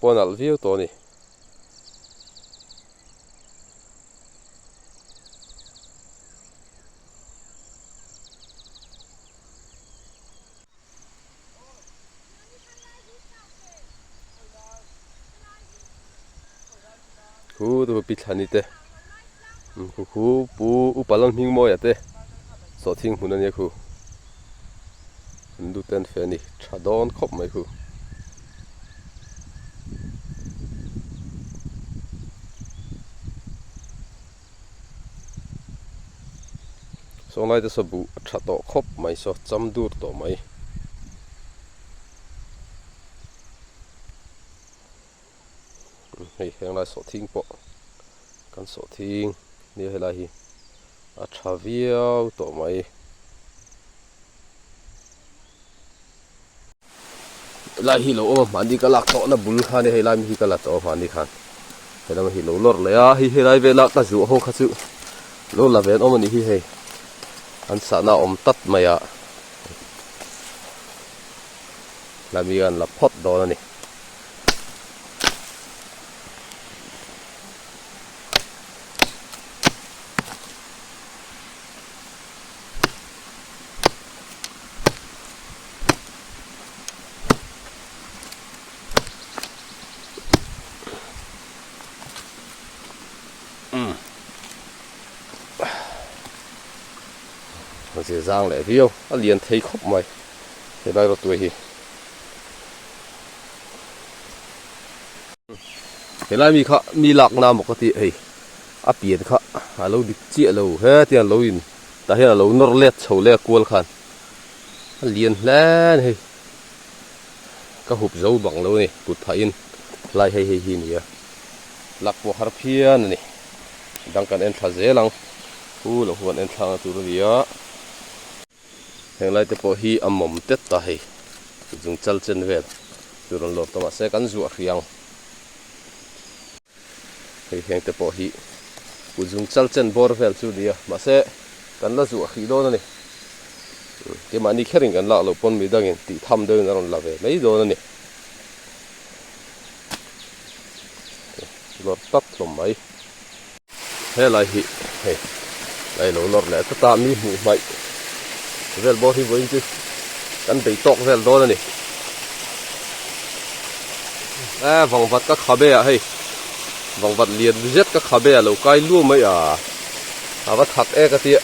pawh a nalh viau tawh a ni. Khu tu pi thlani te khu khu pu upa lam hming mawia te sawhthing hmun ania khu an lu ten fe ani tha dawn khawp mai khu. Sawnglai te saw buh a tha tawh khawp mai saw cham dur tawh mai. Hei henglai sawhthing pawh kan sawhthing nia helai hi a tha viau tawh mai. Helai hi lo awm a hmani ka lak tawhna bul kha ania helai mi hi ka la tawh a hmani khan helam hi lo lawr leh a hei helai vela ka zuah ho kha chu lo la ve an awm anih hi hei an sahna a awm tat mai a helai mi an la phawt dawn a ni. A zir zang leh viau a lian thei khawp mai helai rawtuai hi helai mi kha mi lak na maw ka tih hei a pian kha a lo dik chiah lo hetiang a lo in tah hian a lo nawr let chho leh a kual khan a lian hle a ni hei ka hup zo bang lo a ni kut phah in lai hei hei hi a ni a lak pawh har phian a ni dang kan en thla zel ang hu lo hu kan en thla ang tur a ni a heng lai te pawh hi a mawm tet ta hei zung chal chen vel chu rawn lawr ta mahse kan zuah hrih ang. Hei heng te pawh hi kut zung chal chen bawr vel chu a ni a, mahse kan la zuah hrih dawn a ni. Keimahni kherin kan lak loh pawn midangin tih tham deuhin a rawn la ve mai dawn a ni. Lawr tak hlawm mai. Helai hi hei lai lo lawr leh tlat a, mi hmuh hmaih vel bawr hi vawiin chu kan bei tawk vel dawn a ni. E vangvat ka khabe ah hei vangvat lian zet ka khabe ah lo kai luau mai a a va thak ek a tia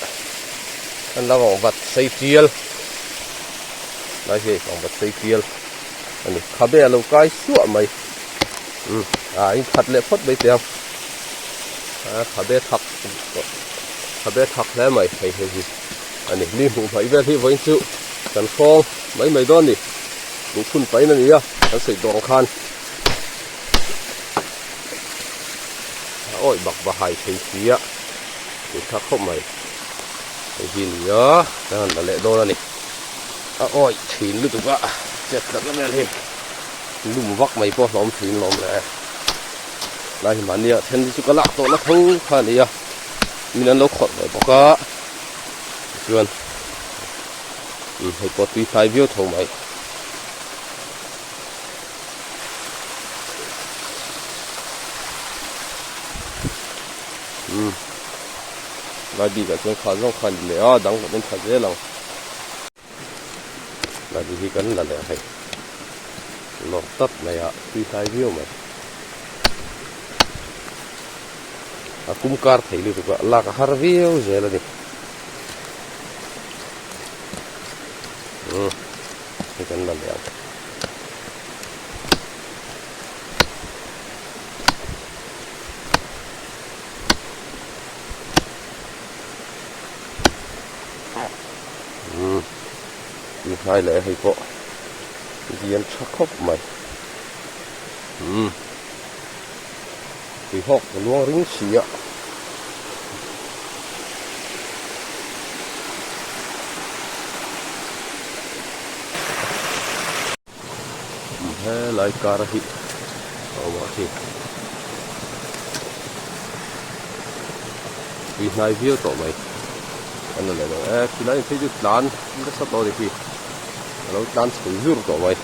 kan la vangvat sei tial lai hi vangvat sei tial a ni khabe ah lo kai suah mai um a in khat leh phawt mai teh ang a khabe thak khabe thak hle mai hei hei hi a ni mi hmuh hmaih vel hi vawiin chu kan hrawng mai mai dawn a ni. Buh phun pahin a ni a, kan sawi tawh ang khan a awih bak bahai thei si a, tih thlak khawp mai. Hei hi a ni a, kan han la leh dawn a ni. A awih thin lutuk a, chet tlat na vel hi lum vak mai pawh hlawm thin lawm le. Lai hi mahnia then chu ka lak tawh na tho kha a ni a, min an lo khawrh ve bawk a, tichuan. Hei pawh tui hnai viau tho mai. Umm lai bikah chuan kha zawng kha a ni leh a dang kan en tha zel ang. Lai hi kan la leh hei lawr tlat mai a tui hnai viau mai. A kum kar thei lutuk a lak a har viau zel a ni. Umm hei kan la leh ang. Umm tui hnai leh hei pawh lian tha khawp mai. Umm tui hawk ka luang ring si a. Helai kar hi a awm a khi tui hnai viau tawh mai an la leh lo e khilai phei chu tlan nasa tawh a ni khi a lo tlan chho zur tawh mai.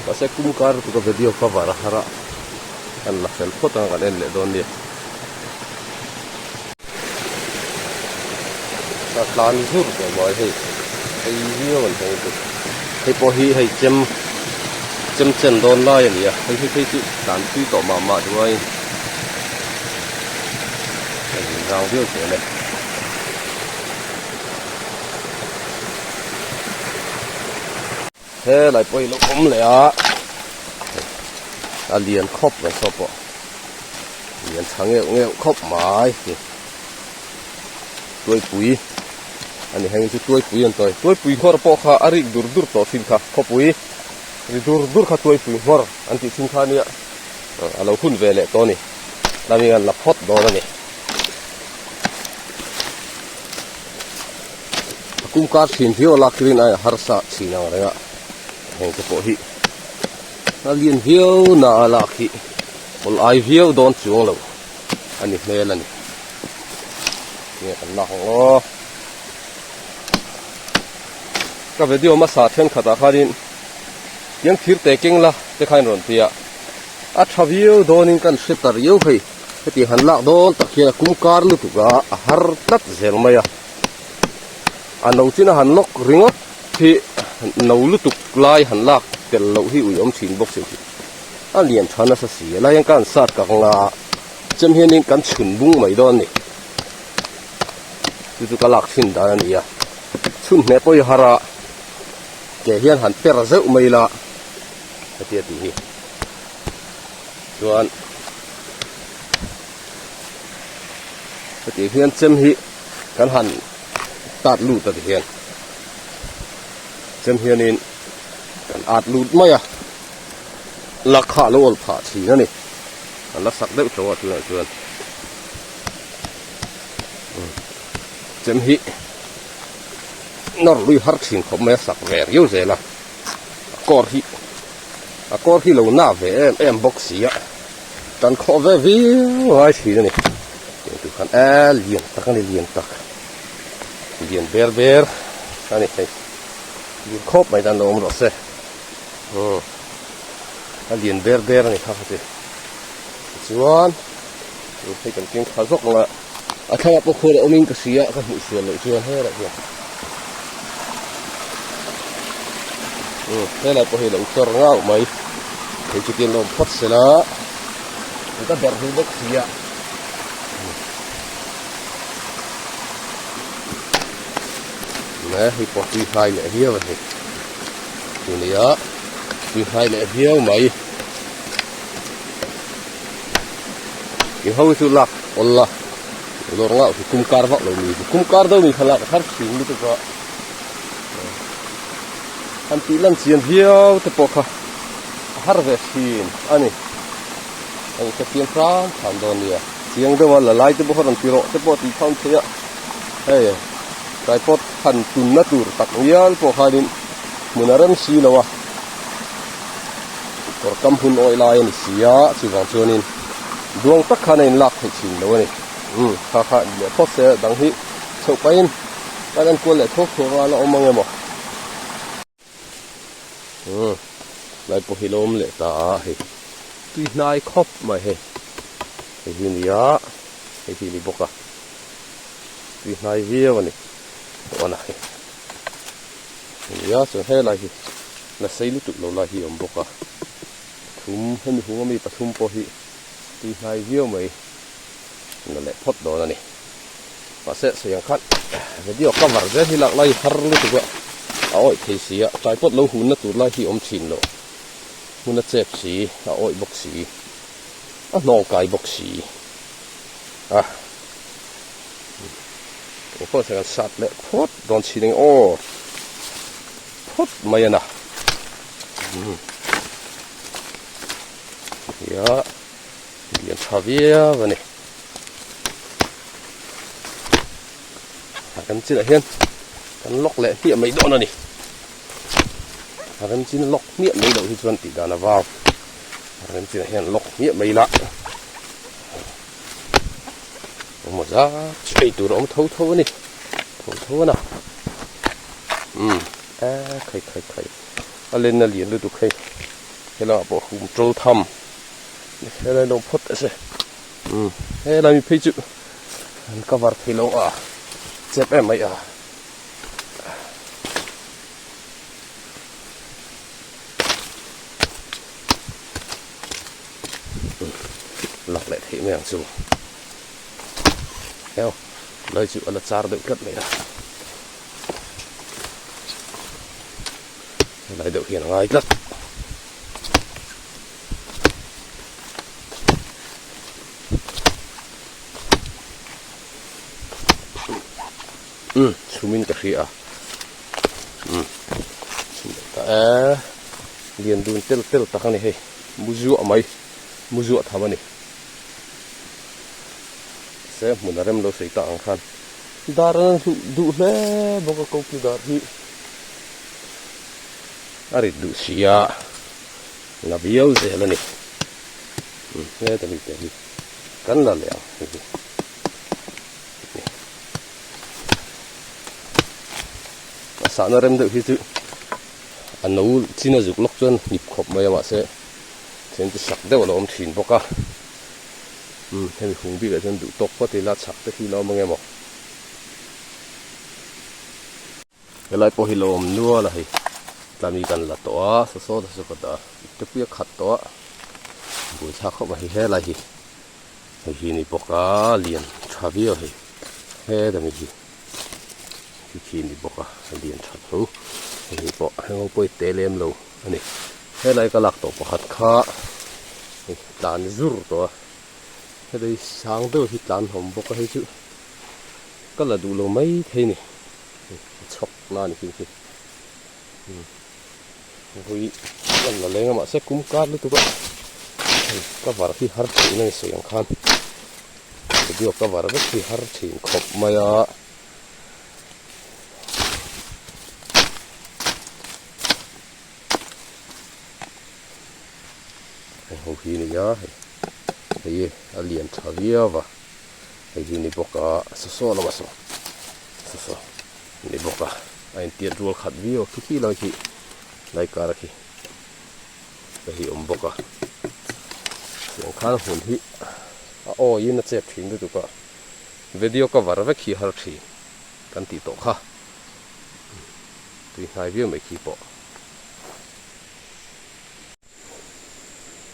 Mahse kum kar lutuk a video cover a har a, kan la fel phawt ang a kan en leh dawn nia. A tlan zur tawh mai hei, hei viau an hmang chu. Hei pawh hi hei chem chem chen dawn lai a ni a, hei hi phei chu tlan thui tawh mah mah duai a inzang viau zel e. Helai pawh hi lo awm leh a a lian khawp mai saw pawh lian tha ngeuh ngeuh khawp mai ni tuaipui a ni heng chu tuaipui an tawi tuaipui nghawr pawh kha a rik dur dur tawh thin kha khawpui ri dur dur kha tuaipui nghawr an tih thin kha ania a lo hun ve leh tawh a ni tlangin an la phawt dawn a ni. A kum kar thin viau a lak turin a harsa thin ang reng a heng te pawh hi a lian viau na a lak hi awl ai viau dawn chuang lo a ni hmel a ni tinge kan lak ang aw ka video hmasa thenkhatah khanin tiang thir te keng la te kha in rawn ti a a tha viau dawnin kan hre ta riau hei. Heti han lak dawn tak hian a kum kar lutuk a, a har tlat zel mai a. A no chin a han lawk ringawt hi no lutuk lai han lak tel loh hi ui awm thin bawk si. A lian tha nasa si a, lai hian ka han sat ka nga a, chem hianin kan chhun bung mai dawn a ni. Chu chu ka lak thin dan a ni a, chhun hneh pawh hi har a, ke hian han per zeuh mai ila heti a tih hi. Chuan hetiang hian chem hi kan han tat lut a ti hian chem hianin kan at lut mai a la khah lo awlh phah thin a ni an la sak deuh tawh a tunah chuan chem hi nawr lui har thin khawp mai a sak ve riau zel a a kawr hi. A kawr hi lo na ve em em bawk si a, tan khawh ve viau ngai thin a ni. Tiang tur khan e lian tak a ni lian tak, lian ber ber a ni hei, lian khawp mai tan lo awm rawh se, umm a lian ber ber a ni kha kha chu. Tichuan hei kan keng tha zawk ang a, a thlangah pawh khuan a awmin ka hria ka hmuh sual loh chuan helai hian. Umm helai pawh hi lo chawr ngauh mai hei chu tin awm phawt se la ka berh hnu bawk si a ne hei pawh tui hlai leh viau a ni chu nia tui hlai leh viau mai i ho chu lak awl la lawr ngauh hi kum kar vak lo mi hi kum kar deuh mi kha lak a thar thin lutuk a han tih lan chian viau te pawh kha a har ve thin a ni a inhre chiang hram hram dawn nia chiang deuh a la lai te pawh kha rawn ti rawh te pawh tih kha a awm thei a hei tripod han tunna tur tak ngial pawh khanin hmun a rem si lo a. Kawr kam hun awih lai a ni si a, chuvang chuanin duang tak khan a inlak theih thin lo a ni. Umm, kha kha leh phawt se dang hi chhoh pahin kan en kual leh thuak thuak a la awm ang emaw. Umm, lai pawh hi la awm leh ta a hei, tui hnai khawp mai hei, hei hi nia, hei hi ni bawk a, tui hnai viau a ni, aw na hei. Nia chuan helai hi la sei lutuk lo lai hi a awm bawk a pathum hemi hung ami pathum pawh hi tui hnai viau mai la leh phawt dawn a ni mahse sawi ang khan video cover zel hi lak lai har lutuk a a awih thei si a tripod lo hunna tur lai hi a awm thin lo hmun a chep si a awih bawk si a hnawng kai bawk si a. Eng pawh kan sat leh phawt dawn chin eng aw phawt mai a na ia lian tha viau a ni a rem chinah hian kan lawk leh hmiah mai dawn a ni a rem chin lawk hmiah mai loh hi chuan tih dan a vang a rem chinah hian lawk hmiah mai la. Engmaw zat chu ei tur a awm tho tho a ni tho tho a na umm a khai khai khai a lenna lian lutuk hei. Helaiah pawh hum ṭawl tham helai lo phawt teh se umm helai mi phei chu an cover thei lo a chep em mai a. Lak leh theih mai ang chu heo lai chu a la char deuh tlat mai a helai deuh hian a ngai tlat. Umm chhumin ka hria a umm chhum leh ta e lian dun tel tel tak a ni hei mu zuah mai mu zuah tham a ni se hmun a rem lo sawi tak ang khan dar an hluh duh hle bawk a koki dar hi a rit duh si a la viau zel a ni umm heta mi te hi kan la leh ang hei hi. A sahna rem deuh hi chu a no chin a zuk lawk chuan hnip khawp mai a mahse then chu sak deuh a lo awm thin bawk a umm hemi hung bikah chuan duh tawk phawt ila chhak te khi la awm ange maw helai pawh hi lo awm nual a hei tlami kan la tawh a saw saw te chu ka dah a ipte pui a khat tawh a buaithlak khawp mai hi helai hi. Hei hi ni bawk a lian tha viau hei heta mi hi khi khi ni bawk a lian tha tho hei hi pawh heng ho pawh hi te lem lo a ni helai ka lak tawh pakhat kha hei tlan zur tawh a heta hi sang deuh hi tlan hlawm bawk a hei chu ka la duh lo mai thei a ni hei a chhawk na a ni khi khi. Vui an la leng a mahse kum kar lutuk a hei cover hi har thin a ni sawi ang khan video cover vek hi har thin khawp mai a. Heng ho hi a ni a hei hei hi a lian tha viau a hei hi a ni bawk a saw saw lamah saw saw saw a ni bawk a. A intiat rual khat viau a khi khi lai khi lai kar a khi te hi awm bawk a tiang khan hmun hi a awiin a chep thin lutuk a video cover vek hi har thin kan tih tawh kha tui hnai viau mai khi pawh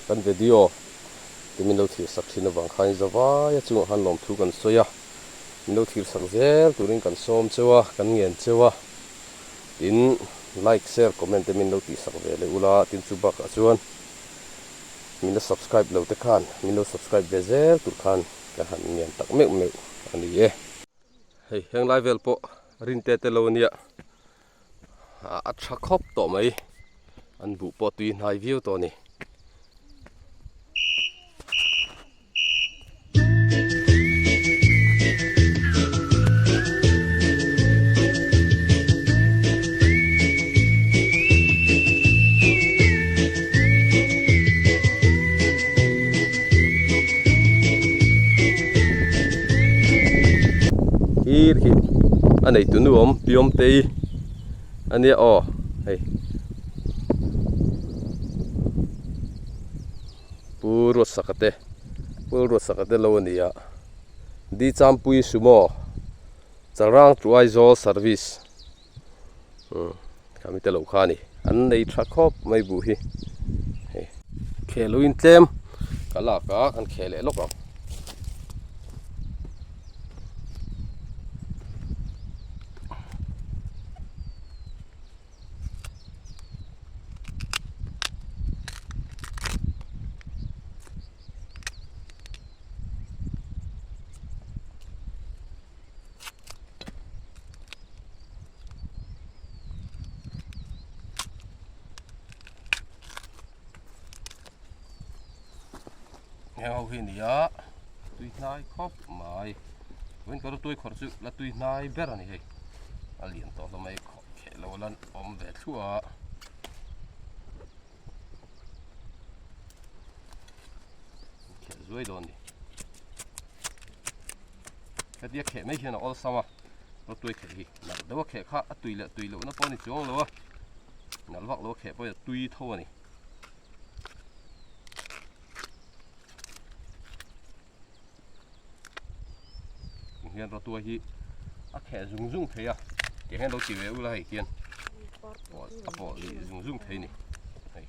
kan video te min lo thlir sak thin avang khan zavai a chungah khan lawmthu kan sawi a. Min lo thlir sak zel turin kan sawm cheu a, kan ngen cheu a, tin like, share, comment te min lo tih sak ve leh ula, tin chu bakah chuan min la subscribe lo te khan min lo subscribe ve zel tur khan ka han ngen tak meuh meuh a ni e. Hei heng lai vel pawh rinte te lo ania a tha khawp tawh mai, an buh pawh tui hnai viau tawh a ni. Thir hi a nei tu nu awm piawm te hi a nia aw hei. Pu Ruatsaka te Pu Ruatsaka te lo a ni a, Di Champui Sumo Chalrang to Aizawl Service umm khami te lo kha a ni an nei tha khawp mai buh hi hei khel uin tlem ka lak a kan khel leh lawk ang. Heng ho hi a ni a tui hnai khawp mai vawiin ka rawtui khawrh chu la tui hnai ber a ni hei a lian tawh hlawm mai khawp. Kheh lo lan awm ve thluah a. Kheh zuai dawn ni. Hetia kheh mai hian a awlsam a. Rawtuai kheh hi nalh deuh a kheh kha a tui leh tui lohna pawh a ni chuang lo a. Nalh vak lo a kheh pawh hi a tui tho a ni. Chung hian rawtuai hi a kheh zung zung thei a, tiang hian lo ti ve ula hei khian a pawh lih zung zung thei a ni hei.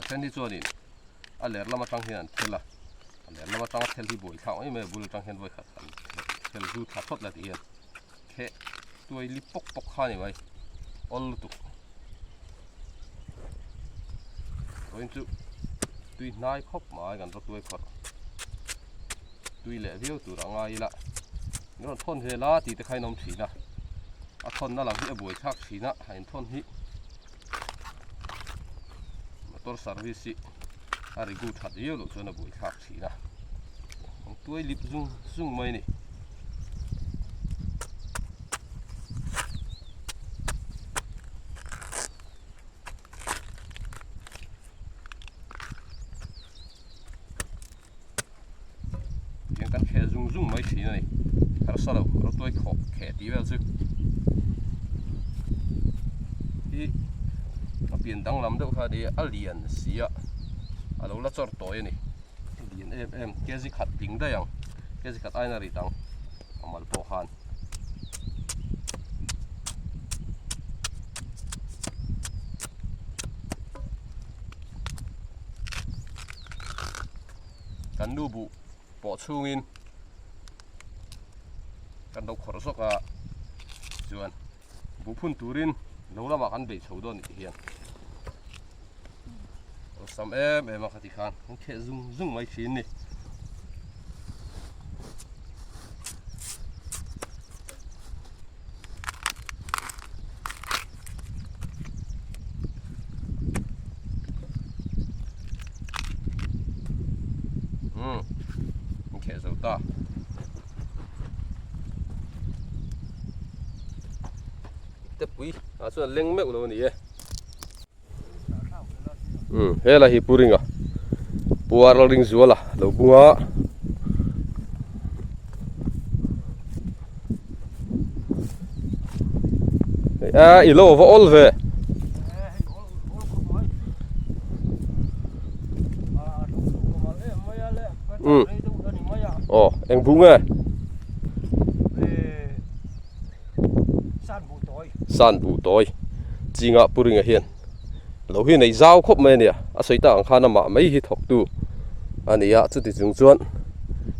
A then hi chuanin a ler lam atang hian an thel a, a ler lam atanga thel hi buai thlak mai mai a bul atang hian vawikhat an thel zu thla phawt la ti hian kheh tuai li pawk pawk kha a ni mai awl lutuk. Vawiin chu tui hnai khawp mai kan va tuai khawrh tui leh viau tur a ngai ila min rawn thawn ve la tih te kha in awm thin a a thawn na lam hi a buai thlak thin a a inthawn hi motor service hi a regu that viau loh chuan a buai thlak thin a an tuai lip zung zung mai a ni. Tiang kan kheh zung zung mai thin a ni harsa lo rawtuai khawh kheh tih vel chu hi a pian danglam deuh kha a ni a a lian si a a lo la chawr tawi a ni a lian em em kg khat tling daih ang kg khat aiin a rit ang a mal pawh khan. Kan nu buh pawh chhungin kan lo khawrh zawk a chuan buh phun turin lo lamah kan bei chho dawn tih hian awlsam em em a khati khan kan kheh zung zung mai thin ni. Umm an kheh zo ta. Tepui ah chuan a leng meuh lo a ni e. Umm helai hi Pu Ringa Pu Arla Ringzuala lo bung a. A i lo va awl ve. Umm aw eng bu nge? San buh tawi chingah Pu Ringa hian lo hi nei zau khawp mai a nia a sawi tak ang khan amah mai hi thawktu a ni a chuti chung chuan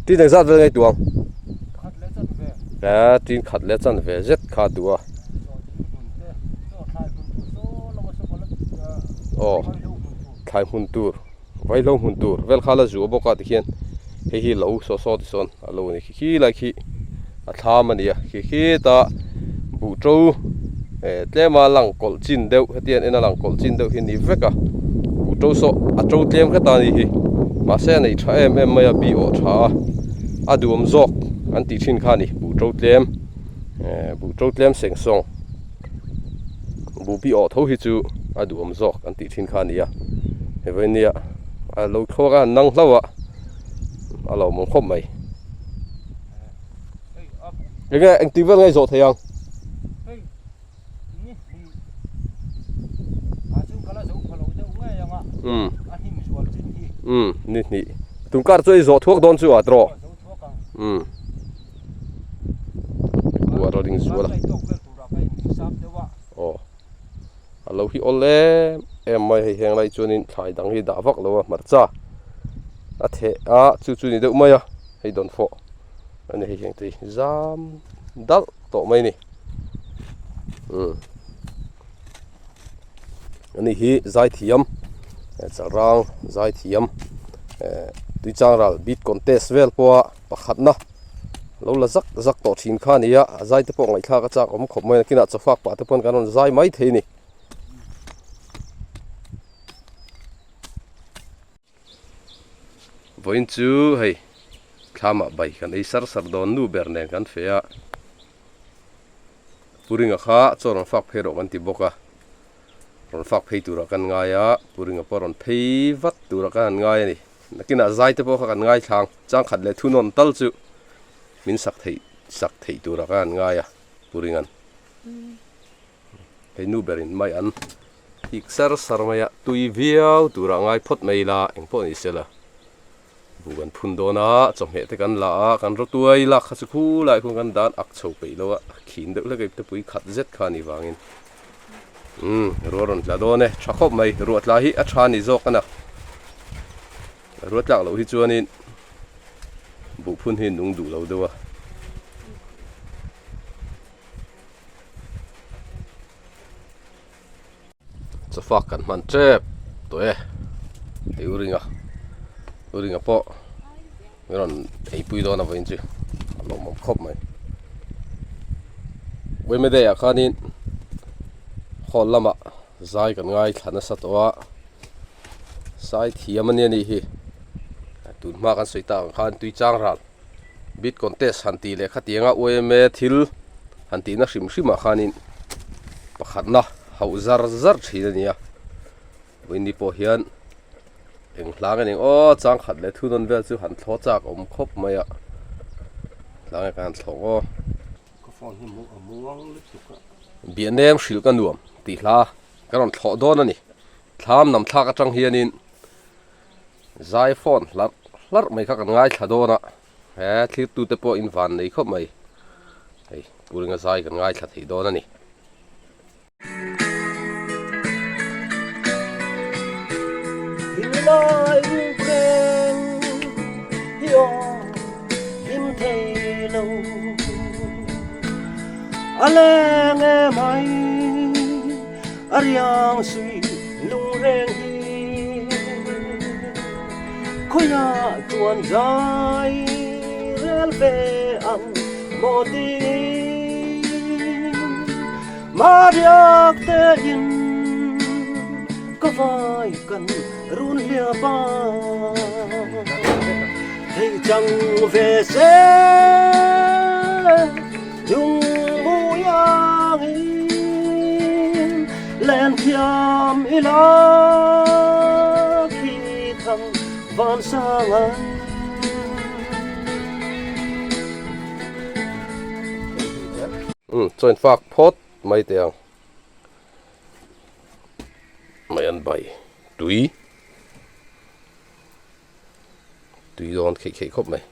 tin engzat vel ngei tuang a tin khat leh chan ve zet kha a duh a aw thlai hmun tur vaihlo hmun tur vel kha la zuah bawk a tikhian hei hi lo saw saw ti sawn a lo ni khi khi lai khi a thlam a ni a khi khita buh to eh tlema lang kawlh chin deuh hetiang en a lang kawlh chin deuh hi a ni vek a buh to saw a to tlem hret a ni hi mahse a nei tha em em mai a bi awh tha a a duam zawk an tih thin kha a ni buh to tlem eh buh to tlem seng sawng buh bi awh tho hi chu a duhawm zawk an tih thin kha a ni a hei vawinia a lo thluak a han nang hlauh a a lawmawm khawp mai enge engtik vel nge zawh thei ang umm umm ni hnih tun kar chu ei zawh thuak dawn chu a tawh umm. Buara ring zual a aw a lo hi awl em em mai hei heng lai chuanin thlai dang hi dah vak lo a hmarcha a theh a chu chu ni deuh mai a hei dawn fawh a ni hei heng te hi zam dalh tawh mai a ni umm ani hi zaithiam chalrang zaithiam eh tuichangral beat contest vel pawha pakhatna lo la zak zak tawh thin kha a ni a a zai te pawh ngaihthlak a chak awm khawp mai a nakinah chawfak pah te pawn kan rawn zai mai thei a ni. Vawiin chu hei thlamah bai kan ei sar sar dawn nu ber nen kan feh a. Puringa kha chaw rawn fak phei rawh kan ti bawk a, rawn fak phei turah kan ngai a, Puringa pawh rawn phei vat turah kan han ngai a ni. Nakinah zai te pawh kha kan ngaithlang, changkhat leh thunawn tal chu min sak theih sak theih turah kan han ngai a, Puringa'n. Hei nu berin mai an hik sar sar mai a, tui viau turah ngai phawt mai ila engpawh ni sela. Bu kan phun dawn a, chawhmeh te kan la a, kan rawtuai lak kha chu khulai khuan kan dan ak chho peih lo a, khin deuh hlek a ipte pui khat zet kha a nih vangin umm ruah rawn tla dawn e, tha khawp mai, ruah tla hi a tha ni zawk a na, ruah tlak loh hi chuanin buh phun hi nung duh lo deuh a. Chawfak kan hman tep tawh e hei u ringa u ringa pawh min rawn eipui dawn a vawiin chu a lawmawm khawp mai Wemedei ah khanin hall lamah zai kan ngaithla nasa tawh a sai thiam ania nih hi tun hma kan sawi tak ang khan tui chang ral Beat contest han tih leh khatianga UMA thil han tihna hrim hrimah khanin pakhatna hauh zar zar thin a ni a, vawiin pawh hian eng hlang a ni ang aw changkhat leh thunawn vel chu han thlaw chak awm khawp mai a, hlang e kan han thlawh aw. Biahnem hrilh ka nuam tih hla ka rawn thlawh dawn a ni, thlam nam thlak atang hianin. Zai phone hlarh hlarh mai kha kan ngaithla dawn a, he thlirtute pawh in van nei khawp mai, hei Puringa zai kan ngaithla thei dawn a ni. Himlai reng hi aw him thei lo a leng e mai. A riang sui lung reng hi khawiah chuan zai rel ve ang maw tiin Mariak te in ka vai kan run hliap a theih chang ve se Chung muiangin len thiam ila khi thang van sang an. Umm chuan fak phawt mai teh ang mai an bai tui tui dawn kheih kheih khawp mai.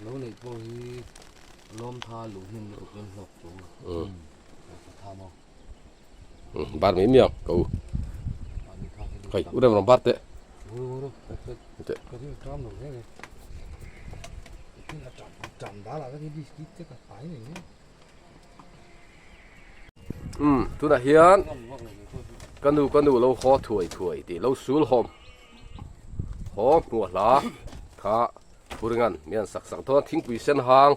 Lo neih pawh hi lawm tha luh hnem lutuk in hlawk chu tha maw. Bar mai miang ka u. Hei u rem rawn bar teh. Umm tunah hian ka nu ka nu lo haw thuai thuai tih lo sul hawm haw hmuh hla kha Puringan mi an sak sak dawn a thingpui sen hang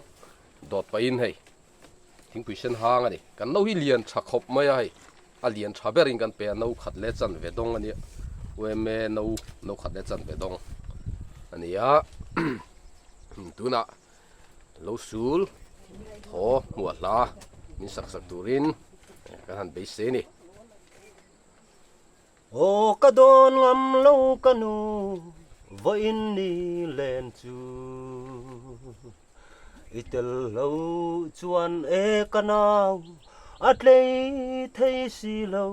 dawt pahin hei thingpui sen hang a ni kan no hi lian tha khawp mai a hei a lian tha berin kan pe a no khat leh chan ve dawng a nia UMA no no khat leh chan ve dawng a ni a tunah lo sul thaw hmuah hla min sak sak turin kan han beisei a ni. Aw ka dawn ngam lo ka nu vawiin ni len chu i tel lo chuan e ka nau a tlei thei si lo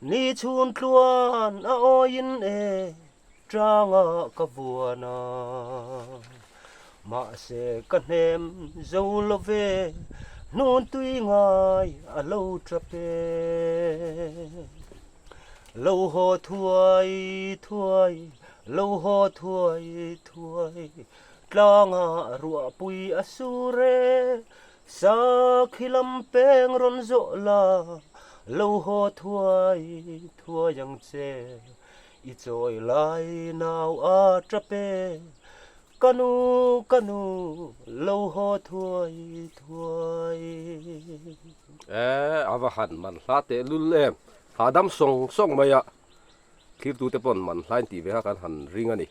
ni chhun tluan a awiin e tlanga ka vuan a mahse ka hnem zo lo ve hnun tui ngai a lo tap e lo haw thuai thuai lo haw thuai thuai tlanga ruahpui a sur e sakhi lam peng rawn zawh la lo haw thuai thuai ang che. I chawi lai nau a tap e, ka nu ka nu lo haw thuai thuai. E, a va han man hla teh lul em, hahdam sawng sawng mai a, thlirtute pawn man hlain tih ve kha kan han ring a ni.